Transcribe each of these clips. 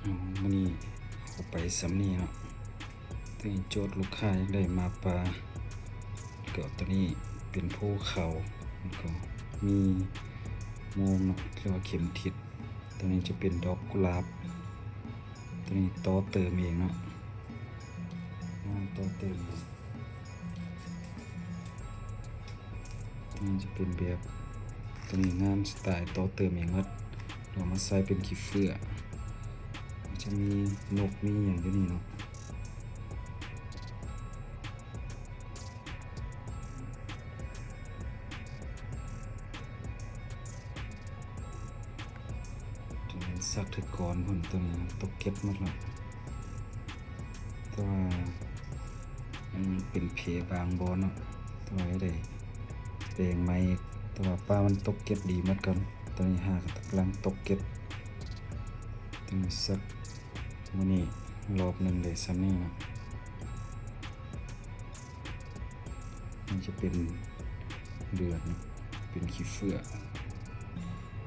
ເອົາ ມື້ນີ້ເອົາໄປສ່ຳນີ້ເນາະ. ໂຕນີ້ໂຈດລູກຄ້າຢາກໄດ້ໝາກປ່າ ແລ້ວກໍໂຕນີ້ເປັນພູເຂົາ ແລ້ວກໍມີໂມງເນາະ ຫຼືວ່າເຂັມທິດ. ໂຕນີ້ຈະເປັນດອກກຸຫຼາບ ໂຕນີ້ຕໍ່ເຕີມເອງເນາະ ງານຕໍ່ເຕີມເອງ. ນີ້ຈະເປັນແບບ ໂຕນີ້ງານສະໄຕລ໌ຕໍ່ເຕີມເອງໝົດ ເອົາມາໃສ່ເປັນຂີ້ເຝື້ອ ຈະມີນົກມີຫຍັງຢູ່ນີ້ເນາະ. ຈະເປັນສັກຖະກອນພຸ້ນ ໂຕນີ້ຕົກເກັດໝົດລະ ແຕ່ວ່າມັນເປັນເພບາງບ່ອນເນາະ ແຕ່ວ່າໄດ້ແປງໃໝ່ ແຕ່ວ່າປ່າມັນຕົກເກັດດີໝົດກ່ອນ. ໂຕນີ້ຫາກຳລັງຕົກເກັດ ໂຕນີ້ສັກ ມື້ນີ້ລອບໜຶ່ງໄດ້ສ່ຳນີ້ເນາະ. ນີ້ຈະເປັນເດືອນ ເປັນຂີ້ເຝື້ອ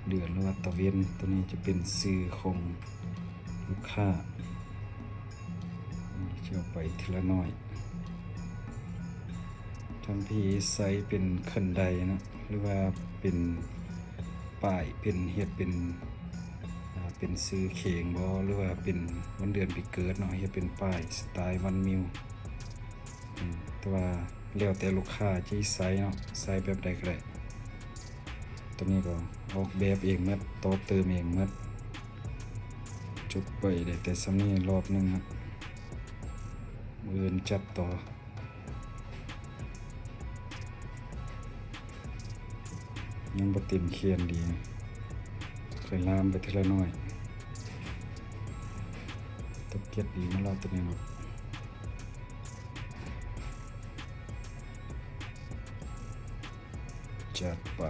ເດືອນ ຫຼືວ່າຕາເວັນ. ໂຕນີ້ຈະເປັນຊື່ຂອງລູກຄ້າ ຈະເອົາໄປທີລະໜ້ອຍ. ທາງພີ້ໃສ່ເປັນຂັນໄດເນາະ ຫຼືວ່າເປັນປ້າຍ ເປັນ ເຮັດເປັນ ອ່າ ເປັນຊື່ເຄງບໍ ຫຼືວ່າເປັນວັນເດືອນປີເກີດເນາະ ເຮັດເປັນປ້າຍສະໄຕລ໌ວັນມິວ. ອືມ ແຕ່ວ່າແລ້ວແຕ່ລູກຄ້າຈະໃສ່ເນາະ ໃສ່ແບບໃດກໍໄດ້. ໂຕນີ້ກໍອອກແບບເອງໝົດ ຕໍ່ເຕີມເອງໝົດ. ຈົບໄປໄດ້ແຕ່ສ່ຳນີ້ລອບໜຶ່ງເນາະ ມື້ອື່ນຈັດຕໍ່. ຍັງບໍ່ເຕັມຂຽນດີ ຄ່ອຍລາມໄປເທື່ອລະໜ້ອຍ. ຕົກເກັດດີມາແລ້ວໂຕນີ້ເນາະ. ຈັດໄປ.